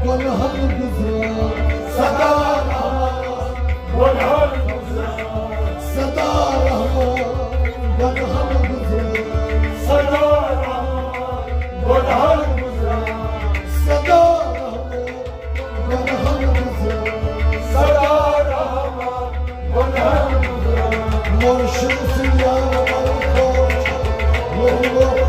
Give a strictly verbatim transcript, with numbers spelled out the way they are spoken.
گۄنہن گُزران سدا رحمان، گۄنہن گُزران سدا رحمان، گۄنہن گُزران سدا رحمان، گۄنہن گُزران سدا رحمان، گۄنہن گُزران سدا رحمان، گۄنہن گُزران۔ مرشد سُنٛد یار ملک، لوہ لوہ۔